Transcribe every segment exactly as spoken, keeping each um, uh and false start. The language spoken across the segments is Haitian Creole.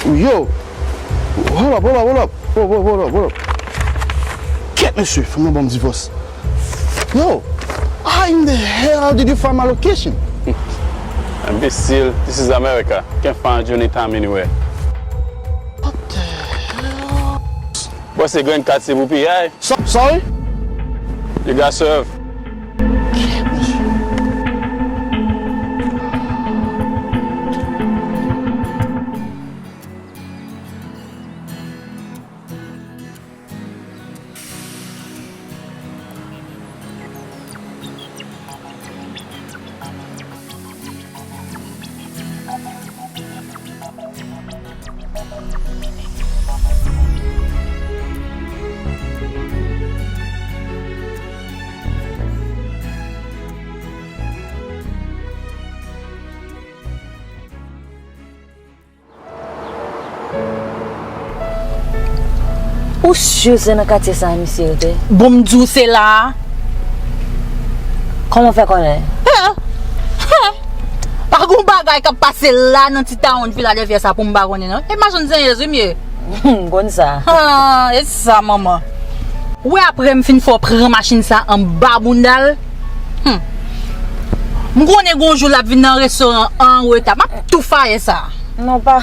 Yo! Hold up, hold up, hold up! Hold up, hold up, hold up, hold up! Kèt, mesye, fanm nan ban m divòs. Yo! How in the hell did you find my location? Enbesil, this is America. Can't find you anytime anywhere. What the hell? Bò, se grenn katye pou piyay. So-, sorry? You got served. Ou si se nan katye sa a misye rete? Bon, m di w se la a. Kòman w fè konnen? Pa gen bagay k ap pase la nan T-Town Philadelphia sa pou m pa konnen non. E machann zenyèz wi m ye. M konn sa. Ah, e sa manman. Ou wè apre m fin fè w pran machin sa anba bounda l. Hmm. M konnen gon jou l ap vin nan restoran an an reta. M ap tou faye sa. Non, pa,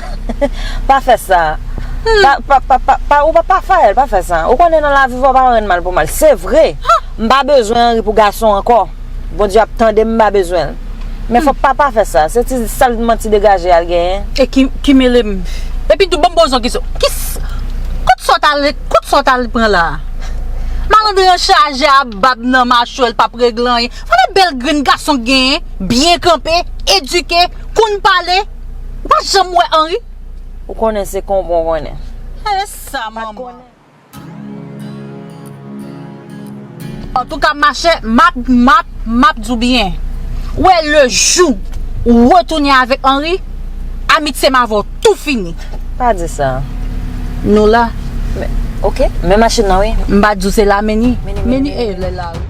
pa fè sa. Hmm. Pa, pa, pa, pa, pa, ou pa, pa faye l, pa fè sa. Ou konnen nan lavi fò w pa rann mal pou mal. Se vre, m pa bezwen Henri pou gason ankò. Bondye ap tande m, m pa bezwen l. Men fòk pa, pa fè sa. Se ti sèl manti degaje a l genyen. E ki, ki mele m. Epi tou, ban m poze w kesyon. Ki s-, kote sa w t al, kote sa w t al pran la a? Malandren an chaje a bab nan machwè l, p ap regle anyen. Vwala bèl grenn gason k genyen, byen kanpe, edike, konn pale. Ou pa janm wè Henri? Ou konnen se konpon konnen. E sa, manman. Antouka, machè, m ap, m ap, m ap di w byen. Ou wè, le jou ou retounen avèk Henri, amitye m avè w tou fini. Pa di sa. Nou la. Men, oke, men machin nan, wi. M pa di w se la, men ni. Men ni, men ni, men ni, e, lè la, wi.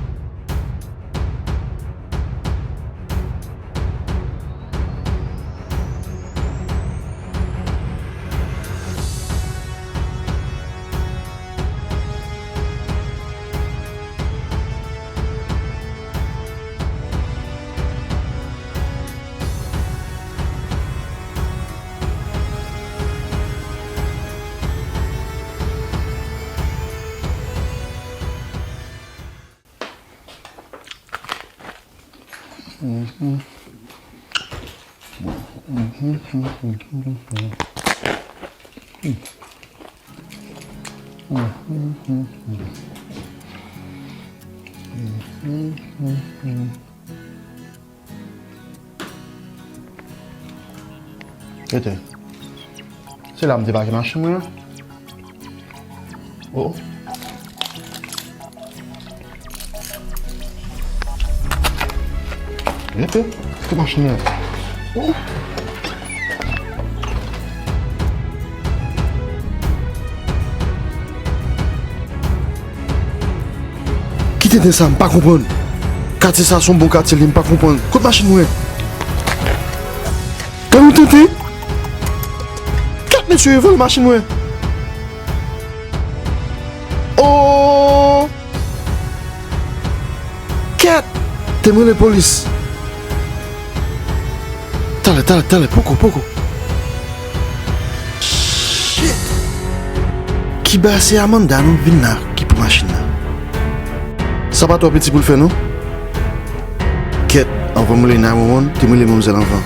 Tete, se la m te pake machin mwen an. Oh. Rete, se machin mwen an. Oh. Ki tenten sa, m pa konprann. Katye sa se yon bon katye li, m pa konprann. Kot machin mwen? Gade yon tenten. Kèt mesye, yo vòlè machin mwen. Oh! Kèt! Te m rele polis. Talè, talè, talè, poko, poko. Shit! Kiba se Amanda non vin la ki pran machin nan. Sa pa twò piti pou l fè non. Kèt, anvan m rele nine one one, te m rele manmzèl anvan.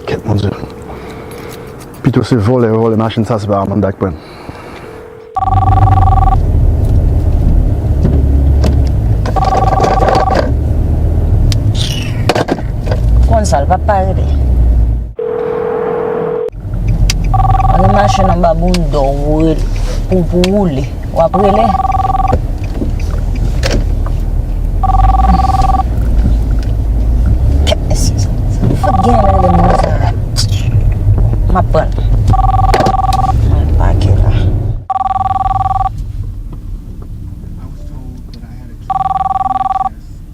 Kèt, Bondye. Pito se vòlè yo vòlè machin sa, se pa Amanda k pran. Konn sa, l p ap pa rele. Ann machin anba bounda w pou, pou woule. W ap rele. Kèt mesye sa. Sa fout gen lè rele moun sa. M ap pran l. Mwen pake la. I was told that I had a tumor in my chest.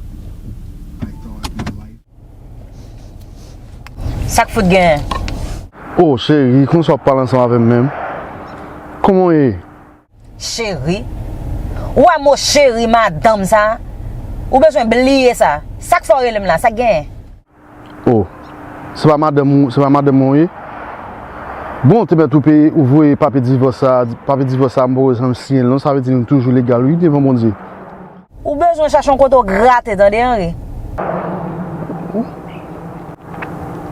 Sa k fout genyen? Oh, cheri, konsa w ap pale ansanm avè m menm? Kòman w ye? Cheri? Ou wè mo cheri madanm sa? Ou bezwen bliye sa. Sa k fè w rele m la? Sa k genyen? Oh, se pa madanm ou, se pa madanm mwen w ye? Bon, te mèt ou peye, ou voye papye divòs sa, papye divòs sa, m poko janm siyen l non, sa vle di nou toujou legal wi, devan Bondye. Ou bezwen chache yon kote w grate, tande, Henry?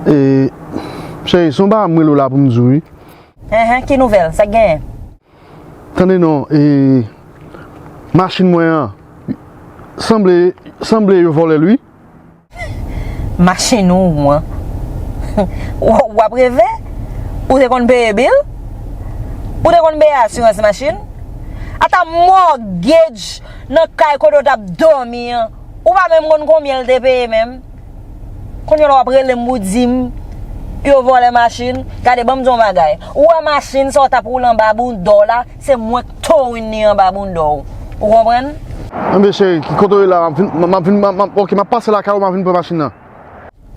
E, cheri, se yon bagay m rele w la pou m di w wi. Enhen, ki nouvèl? Sa k genyen? Tande non, e, machin mwen an, sanble, sanble yo vòlè l wi. Machin ou an? W ap reve? Ou te konn peye bil? Ou te konn peye asirans machin? Ata mortgage nan kay kote w t ap dòmi an, ou pa menm konn konbyen l te peye menm? Kounye a la w ap rele m pou di m yo vòlè machin? Gade, ban m di w yon bagay. Ou wè machin sa w t ap woule anba bounda w la, se mwen k torin li anba bounda w. Ou konprann? Enben cheri, ki kote w ye la? M ap vin, m ap vin, m ap, m ap, ok, m ap pase lakay ou, m ap vin pran machin nan.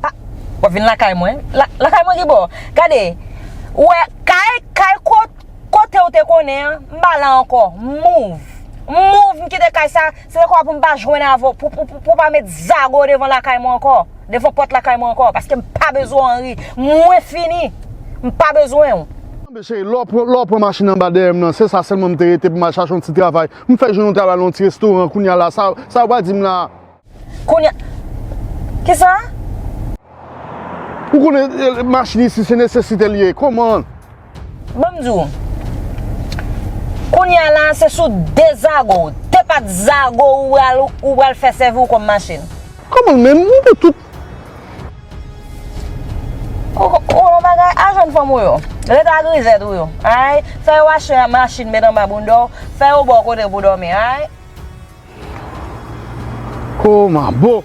Ah, w ap vin lakay mwen? La, lakay mwen ki bò? Gade, ou wè, kay, kay kot, kote w te konnen an, m pa la ankò. Move. Move, m kite kay sa, se dekwa pou m pa jwenn avè w, pou, pou, pou, pou w pa met zago devan lakay mwen ankò, devan pòt lakay mwen ankò, paske m pa bezwen w, Henry. Mwen fini. M pa bezwen w. Anben cheri, lè w pran, lè w pran machin anba dèyè m nan, se sa sèlman m te rete pou m al chache yon ti travay. M fèk jwenn yon travay nan yon ti restoran kounye a la, sa, sa w pral di m la? Kounye a, kisa? Ou konnen, eh, machin isi se nesesite l ye, kòman? Ban m di w, kounye a la se sou de zago, de pat zago ou pral, ou pral fè sèvi w kòm machin. Kòman menm? Ou pou tout. Ou, ou yon bagay, a jèn fanm ou yo, rete ak grizèt ou yo, ay, fè yo achte machin met anba bounda w, fè yo ba w kote pou dòmi, ay. Oh, manbo!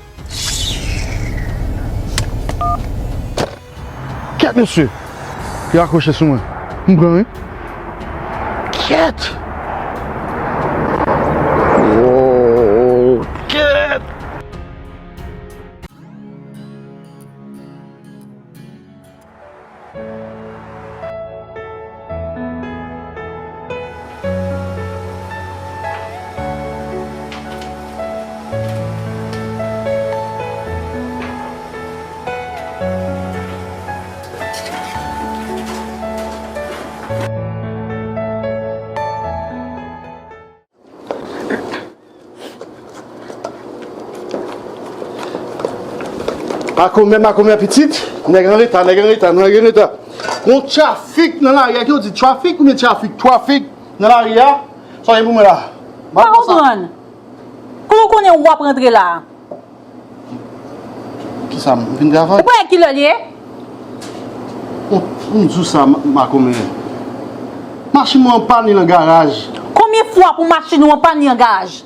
Kèt, mesye! Li rakwoche sou mwen. M pran, wi. Kèt! Oh, kèt! Makomè, makomè pitit, nèg an reta, nèg an reta, nèg an reta. Gon trafik nan lari a, ki yo di trafik oubyen trafik? Trafik nan lari a. Sa w gen pou mwen la? Pa konprann. Kòman w konnen w ap rantre la? Kisa, m vin travay? Ou pa wè kilè l ye? M, m di w sa, ma-, makomè. Machin mwen an pann li nan garaj. Konbyen fwa pou machin ou an pann li nan garaj?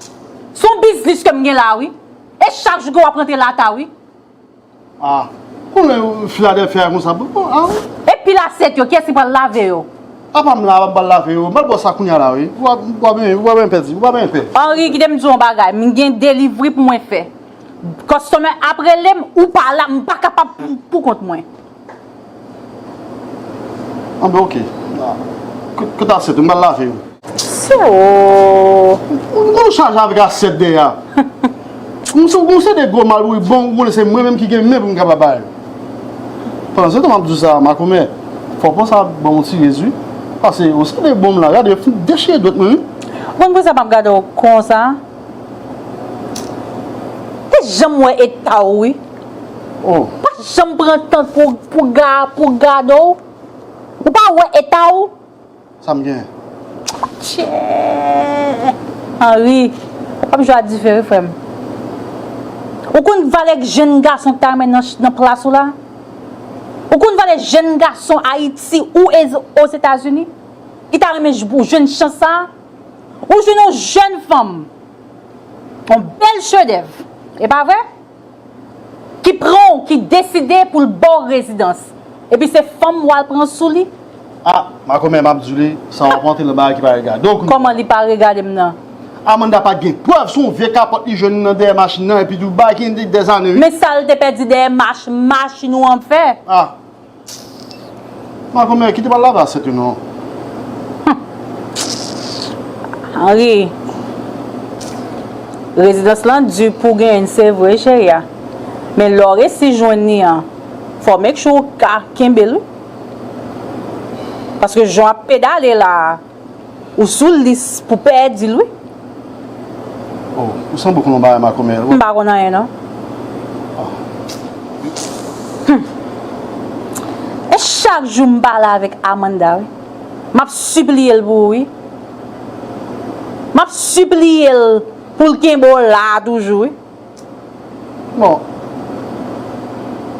Se yon biznis ke m gen la, wi. E chak jou ke w ap rantre la ta, wi. Ah, konnen Filadèlfya konsa, bon, bon, ah, wi. E pil asyèt yo, kiyès ki pral lave yo? A pa m la, a pa m pral lave yo. M pral bwè sa kounye a la, wi. Ou pa, ou pa byen, ou pa byen pèdi, ou pa byen pè. Henry, kite m di w yon bagay. M gen delivri pou mwen fè. Kòstomè ap rele m, ou pa la, m pa kapab pou, pou kont mwen. Anben, oke. Kote, kote asyèt yo? M pral lave yo. Se o. Ou, ou chaje avèk asyèt dèyè a. Ou se, ou se de gwo malpouyi, bon, ou konnen se mwen menm ki gen men pou m kapab bay. Pandan se tan m ap di w sa, makomè, fò w panse a ban m yon ti rez, wi. Paske ou se de bon m la, gade, fout dechire dwèt mwen, wi. Ou konn poukisa m ap gade w konsa? Te janm wè eta w, wi. Oh. Pa janm pran tan pou, pou ga-, pou gade w. Ou pa wè eta w? Sa m gen? Tchè! Henry, w ap jwe a dife, wi, frè m. Ou konn valè jèn gason k ta renmen nan, nan plas ou la? Ou konn valè jèn gason Ayiti ou e, Ozetazini? Ki ta renmen j-, jwenn chans sa a? Ou jwenn yon jèn fanm, yon bèl chedèv, e pa vre? Ki pran w, ki deside pou l ba w rezidans. Epi se fanm w al pran sou li? Ah, makomè, m ap di w li, sa w ap rantre nan bagay ki pa regade w kounye a. Kòman li pa regade m nan? Amanda pa gen prèv, se yon vye kapòt li jwenn nan dèyè machin nan, epi tou bagay ki gen dèzane, wi. Men sa l te pèdi dèyè mach-, machin ou an fè? Ah. Makomè, kite pale la ba sèt ou non. Henry, rezidans lan di pou genyen, se vre, cheri a. Men lè w resi jwenn li an, fò w make sure w ka kenbe l, wi. Paske jan w ap pedale la a, ou sou lis pou pèdi l, wi. Oh, ou sanble konn yon bagay, Makomè. M pa konn anyen, non. Hum. E chak jou m pale avèk Amanda, wi. M ap sipliye l pou ou, wi. M ap sipliye l pou l kenbe w la a toujou, wi. Bon,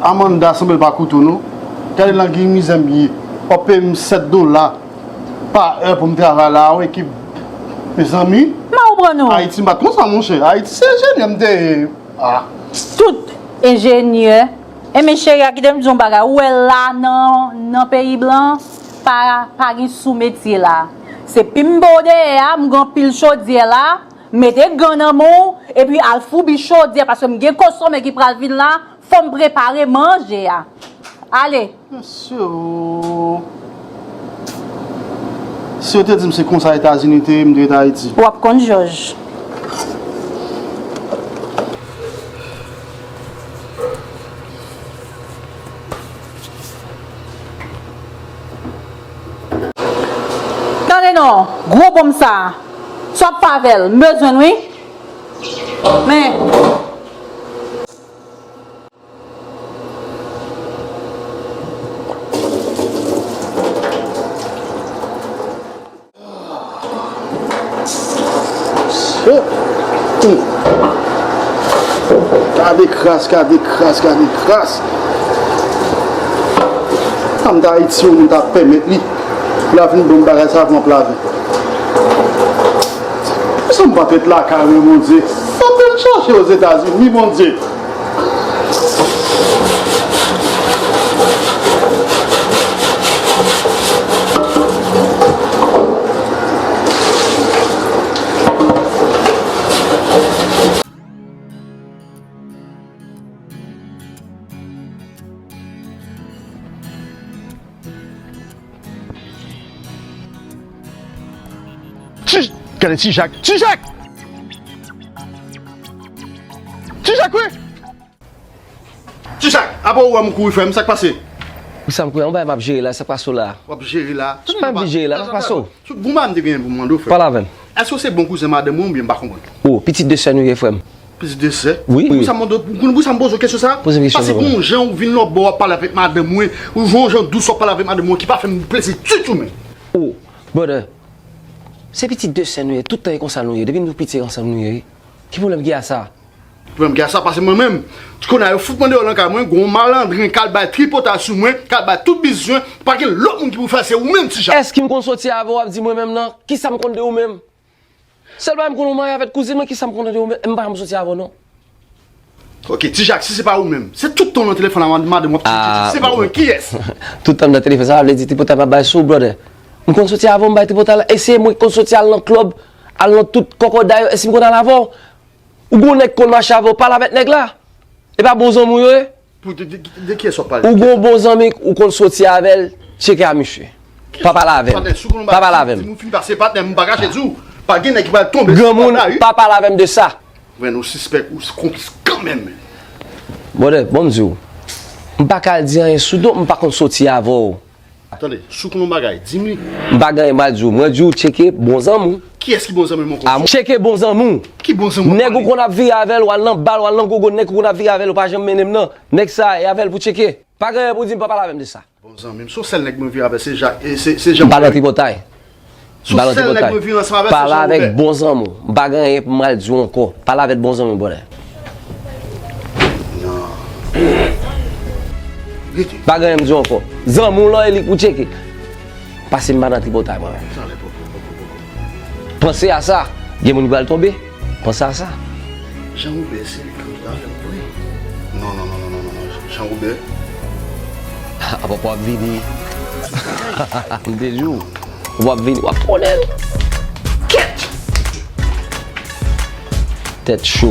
Amanda sanble l pa koute w non. Gade nan ki mizè m ye. W ap peye m sèt dola pa è pou m travay la, yon ekip, mezanmi. M pa konprann ou. Ayiti m pa t konsa, monchè. Ayiti se enjenyè m te ye. Ah. Tout enjenyè. Enben, cheri a, kite m di w yon bagay. Ou wè la nan, nan peyi blan, pa, pa gen sou metye la. Se pi m ba w dèyè a, m gen anpil chodyè la. Mete gan nan men w, epi al foubi chodyè, paske m gen konsome ki pral vin la, fò m prepare manje a. Ale. Mesye o. Si yo te di m se konsa Etazini te ye, m te ret Ayiti. W ap konn jòj. Tande non, gwo bonm sa. Sa w ap fè avè l? M bezwen l, wi. Men. Gade kras, gade kras, gade kras. Ann ta Ayiti, yo, nou ta pèmèt li pou l ap vin ban m bagay sa avan l ap lave. Sa m p ap ret lakay mwen, Bondye. M ap al chache Ozetazini, Bondye. Ti, gade Ti Jak. Ti Jak! Ti Jak, wi! Ti Jak, apa ou wè m kouri, frè m, sa k pase? Wi, sa m kouri, yon bagay m ap jere la, sa k pase w la? W ap jere la? Sa m ap jere la, sa k pase w? Bon, m te genyen pou m mande w, frè. Pale avè m. Èske w se bon kouzen madanm mwen oubyen m pa konprann? O, pitit de sè nou ye, frè m. Pitit de sè? Wi. Pou sa m mande w, pou, pou sa m poze w kesyon sa? Poze m kesyon sa. Paske gen yon jan ou vin lòtbò, w ap pale avèk madanm mwen, ou gen yon jan dous w ap pale avèk madanm mwen ki pa fè m plezi ditou menm. O, brother, se pitit de sè nou ye, tout tan e konsa nou ye, depi nou piti e konsa nou ye, wi. Ki pwoblèm ki a sa? Pwoblèm ki a sa, paske mwen menm, kounye a yo fout mwen deyò nan kay mwen, gon malandren k al bay tripotay sou mwen, k al bay tout bizwen, pa gen lòt moun ki pou fè, se ou menm, Ti Jak. Èske m konn soti avè w, w ap di mwen menm nan? Kisa m konn de ou menm? Sèl bagay m konn ou marye avèk kouzin mwen, kisa m konn de ou menm? M pa janm soti avè w non. Ok, Ti Jak, si se pa ou menm, se tout tan w nan telefòn la, madanm w ap di, si se pa ou menm, kiyès? Tout tan m nan telefòn, sa vle di tripotay m ap bay sou ou, brother. M konn soti avè w, m bay tripotay la, e se mwen ki konn soti al nan klèb, al nan tout kòkòday yo, èske m konn al avè w? Ou gon nèg konn mache avè w, pale avèk nèg la. E pa bon zanmi w yo ye? Pou de, de, de kiyès w ap pale? Ou gon bon zanmi, ou konn soti avè l, tcheke a misye. Pa pale avè m. Pa pale avè m. Di m ou fin pase patnè m, m pa kache di w. Pa gen nèg ki pral tonbe sou pòt la, wi. Granmoun, pa pale avè m de sa. Vre, nou sispèk ou se konplis kanmenm. Brother, bon m di w. M pa ka al di anyen sou do, m pa konn soti avè w. Tande, si w konn yon bagay, di m li. M pa gen anyen m pral di w. Mwen di w tcheke bon zanmi w. Kiyès ki bon zanmi m ankò? A, tcheke bon zanmi w. Ki bon zanmi w? Nèg ou konn ap vire avè l, w al nan bal, w al nan gogo, nèg ou konn ap vire avè l, ou pa janm mennen m nan. Nèg sa, e avè l pou tcheke. Pa gen anyen pou di m, pa pale avè m de sa. Bon zanmi m, se yon sèl nèg mwen vire avè l, se Jak, e se, se Jan Wobè. M pa nan tripotay. Se yon sèl nèg mwen vire ansanm avè l, se Jan Wobè. Pale avèk bon zanmi w. M pa gen anyen pou m al di w ankò. Pale avèk bon zanmi w, brother. Non. Rete. Pa gen anyen m di w ankò. Zanmi w lan e li k pou tcheke. Pase m pa nan tripotay mwen menm. Sa lè pòp, pòp, pòp, pòp. Panse a sa. Gen moun ki pral tonbe. Panse a sa. Jan Wobè se li k ap fè m vre. Non, non, non, non, non, non, non. Jan Wobè. Apa w ap vini. M te di w. W ap vini, w ap konnen l. Kèt! Tèt cho.